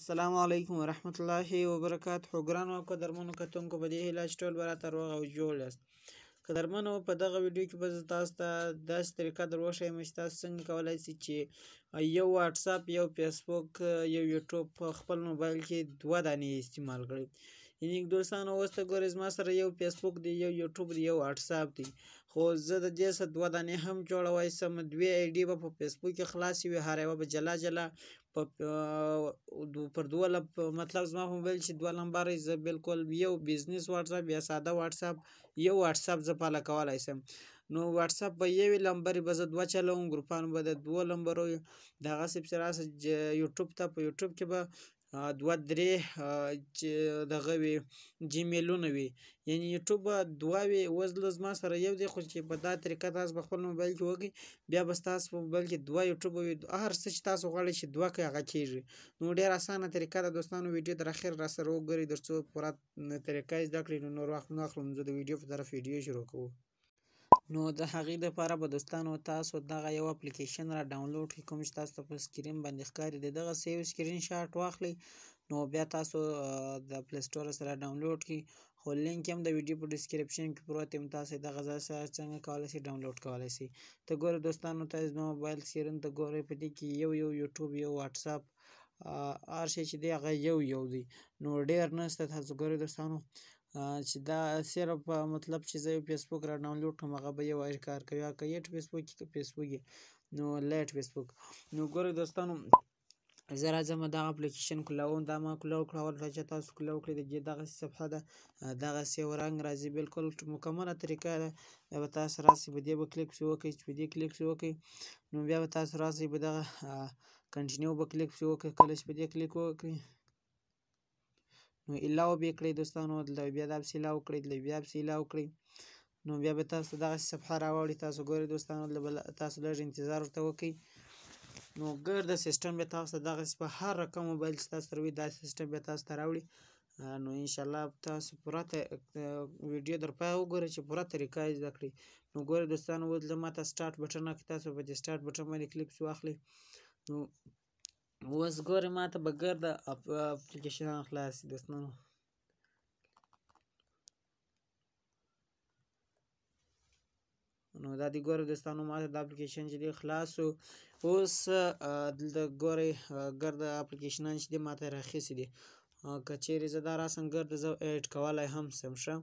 السلام علیکم ورحمت الله وبرکاته. ګرانو او قدرمنو کتونکو، په دې هیله چې ټول به راته روغ او جوړ یاست. قدرمنو، په دغه ویډیو کې به زه تاسو ته داسې طریقه در وښیم چې تاسو څنګه کولای شئ چې یو واتساپ، یو فیسبوک، یو یوټیوب په خپل موبایل کې دوه دانې استعمال کړئ. یعنی دوستانو، اوس ته ګورئ، زما سره یو فیسبوک دی، یو یوټیوب دی، یو واتساپ دی، خو زه د دې سره دوه دانې هم جوړوای سم. دوې آی ډي به په فیسبوک کې خلاصې وي، هر یوه به جلا جلا په پر دوه مطلب زما په موبایل چې دوه لمبر، زه بالکل یو بزنس واتساپ یا ساده واتساپ، یو واتساپ زه فعاله کولای سم. نو واتساپ به یوې لمبرې به زه دوه چلوم، ګروپانو به د دوو لمبرو. دغسې پسې راسه یوټیوب ته، په یوټیوب کې به دوه درې چې دغه وي، جیمیلونه وي، یعنی یوټیوب به دوه وي. اوس له زما سره یو دی، خو چې په دا طریقه تاسو په خپل موبایل کې وکړئ، بیا به ستاسو په موبایل کې دوه یوټیوب وي. هر څه چې تاسو غواړئ چې دوه کړئ، هغه کېږي. نو ډېر اسانه طریقه ده دوستانو، ویډیو تر اخره را سره وګورئ تر څو پوره طریقه یې زده کړئ. نو نور وخت نه اخلم، زه د ویډیو په طرف ویډیو شروع کوو. نو د هغې دپاره به دوستانو تاسو دغه یو اپلیکیشن را ډاونلوډ کړئ، کوم چې تاسو ته په سکرین باندې ښکاري. د دغه یو سکرین شاټ واخلئ، نو بیا تاسو د پلی سټور سره ډاونلوډ کړئ، خو لینک هم د ویډیو په ډسکرپشن کې پروت یم. تاسو دغه ځای سره څنګه کولی شئ ډاونلوډ کولی شئ. ته ګورئ دوستانو، تاسو زما موبایل سکرین ته ګورئ، په دې کې یو یو یوټیوب، یو واتساپ، هر شی چې دی هغه یو یو دی، نو ډېر نشته. تاسو ګورئ دوستانو چې دا صرف مطلب چې زه یو فیسبوک را ډاونلوډ کړم، هغه به یو کار کوي، که یټ فیسبوک که فیسبوک، نو لایټ فیسبوک. نو ګورئ دوستانو، زه راځم دغه اپلیکیشن کولاوم. دا ما کولاو کړه، اول چې تاسو کولاو کړئ، د دې دغسې صفحه ده، دغسې یو رنګ راځي، بالکل مکمله طریقه ده. بیا به تاسو راسئ، په دې به کلیک پسې وکړئ. چې په دې کلیک پسې وکړئ، نو بیا به تاسو راسئ، په دغه کنټینیو به کلیک پسې وکړئ. کله چې په دې کلیک وکړئ، نو علاوه به یې کړئ دوستانو، دلته بیا دا پسې علاوه کړئ، دلته بیا پسې علاوه کړئ، نو بیا به تاسو دغسې صفحه راوړي. تاسو ګورئ دوستانو، دلته به تاسو لږ انتظار ورته وکړئ. نو ګرده سیستم به تاسو ته دغسې په هر رقم موبایل چې تاسو سره وي، دا سیستم به تاسو ته راوړي. نو انشاءالله تاسو پوره ویډیو در پایه وګورئ چې پوره طریقه یې زده کړئ. نو ګورئ دوستانو، اوس دلته ما ته سټارټ بټن راکړي، تاسو په دې سټارټ بټن باندې کلیک پسې واخلئ. نو اوس ګورئ ما ته به ګرده اپلیکیشنان خلاص شي دوستانو. نو دا دی ګورئ دوستانو، ما ته دا اپلیکیشن چې دی خلاص شو. اوس دلته ګورئ ګرده اپلیکیشنان چې دی ما ته راخیستي دي. که چیرې زه دا راسم ګرده زه ایډ کولی هم سم. ښه،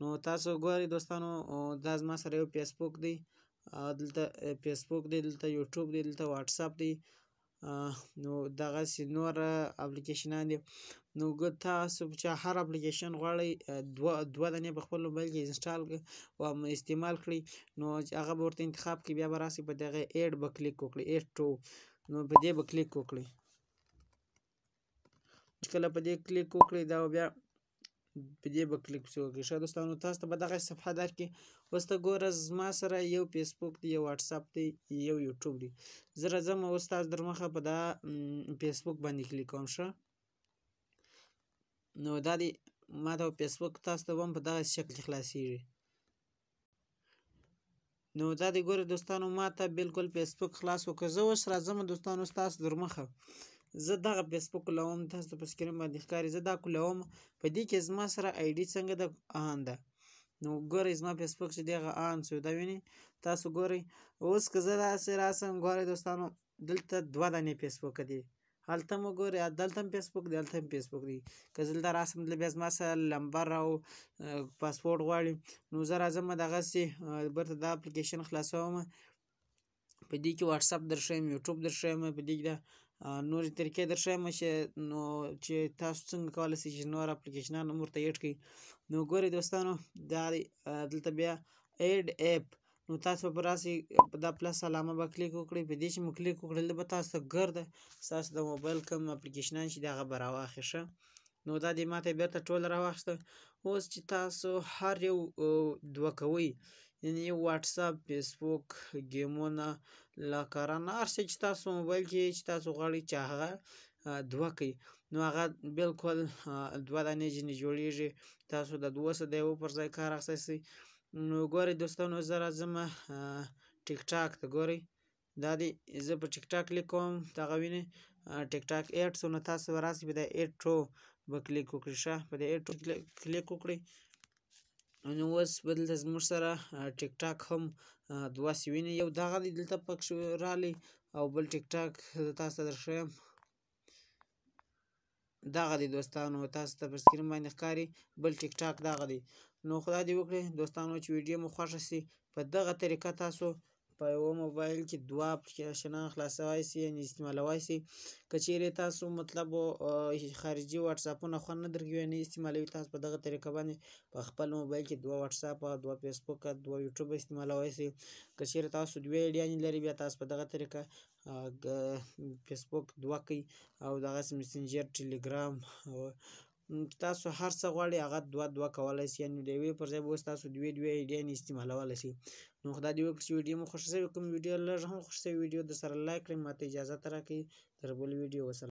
نو تاسو ګورئ دوستانو، دا زما سره یو فیسبوک دی، دلته فیسبوک دی، دلته یوټیوب دی، دلته واتساپ دی، نو دغسې نور اپلیکیشنان دي. نو تاسو چې هر اپلیکیشن غواړئ دوه دانې په خپل موبایل کې انسټال او استعمال کړئ، نو هغه به ورته انتخاب کړئ. بیا به راسئ په دغه ایډ به کلیک وکړئ، ایډ ټو، نو په دې به کلیک وکړئ. چې کله په دې کلیک وکړئ، دا بیا په دې به کلیک پسې وکړئ. ښه دوستانو، تاسو ته به دغه صفحه درکړي. اوس ته ګوره، زما سره یو فیسبوک دی، یو واتساپ دی، یو یوټیوب دی. زه راځم اوس تاسو در مخه په دا فیسبوک باندې کلیک کوم. ښه، نو دا دی ما ته فیسبوک تاسو ته هم په دغه شکل کې خلاصیږي. نو دا دی ګوره دوستانو، ما ته بالکل فیسبوک خلاص وکړ. زه اوس راځم دوستانو ستاسو در مخه زه دغه فیسبوک کولاوم، تاسو ته په سکرین باندې ښکاري، زه دا کولاوم. په دې کې زما سره آی ډي څنګه ده آن ده. نو ګورئ زما فیسبوک چې دی هغه آن سو، دا وینئ تاسو ګورئ. اوس که زه داسې راسم، ګورئ دوستانو، دلته دوه دانې فیسبوک دي، هلته مو ګورئ، دلته هم فیسبوک دی، هلته هم فیسبوک دی. که زه دلته راسم، دلته بیا زما سره لمبر او پاسپورټ غواړي. نو زه راځم دغسې بیرته دا اپلیکیشن خلاصوم. په دې کې واتساپ در ښیم، یوټیوب در ښیم، په دې کې دا نورې طریقې در ښیم چې نو چې تاسو څنګه کولی شئ چې نور اپلیکیشنان هم ورته ایډ کړئ. نو ګورئ دوستانو، دا دی، دلته بیا ایډ اپ. نو تاسو به راسئ په دا پلس علامه به کلیک وکړئ. په دې چې مو کلیک وکړل، دلته به تاسو ته ګرده ستاسو د موبایل کوم اپلیکیشنان چې دی هغه به راواخلي. ښه، نو دا دی ما ته یې بېرته ټول راواخیسته. اوس چې تاسو هر یو دوه کوئ، یعنی یو واتساپ، فیسبوک، ګیمونه، لاکران، هر څه چې تاسو موبایل کې چې تاسو غواړئ چې هغه دوه کړئ، نو هغه بالکل دوه دانې ځینې جوړېږي. تاسو د دوه څه د یو پر ځای کار اخیستی شئ. نو ګورئ دوستانو، زه راځم ټیک ټاک ته. ګورئ دا دی زه په ټیک ټاک کلیک کوم، دغه وینئ. ټیک ټاک add سو، نو تاسو به راسئ په د add to به کلیک وکړئ. ښه، په دې add to کلیک وکړئ. نو اوس به دلته زموږ سره ټیک ټاک هم دوه سوینې، یو دغه دی دلته پکښې رالی او بل ټیک ټاک تاسو ته درښیم دغه دی دوستانو، تاسو ته پر سکرین باندې ښکاري بل ټیک ټاک دغه دی. نو خدای دې وکړي دوستانو چې ویډیو مو خوښه سي. په دغه طریقه تاسو په یوه موبایل کې دوه اپلیکیشنان خلاصوای سي، یعنې استعمالوای سي. که چیرې تاسو مطلب خارجي واتساپونه خوند نه درکوي، نه استعمالوي، تاسو په دغه طریقه باندې په خپل موبایل کې دوه واتساپ، دوه فیسبوک، دوه یوټیوب استعمالوای سي. که چیرې تاسو دوې ایډیانې لرئ، بیا تاسو په دغه طریقه فیسبوک دوه کوي او دغسې مسنجر، ټلیګرام، تاسو هر څه غواړئ هغه دوه دوه کولی سي، یعنې د یوې پر ځای به اوس تاسو دوې دوې ایډیانې استعمالولی سي. نو خدای دې وکړي چې ویډیو مو خوښه سوې. کوم ویډیو لږ هم خوښه سوې، ویډیو در سره لایک کړئ. ماته اجازه راکړئ تر بلې ویډیو. وسلام.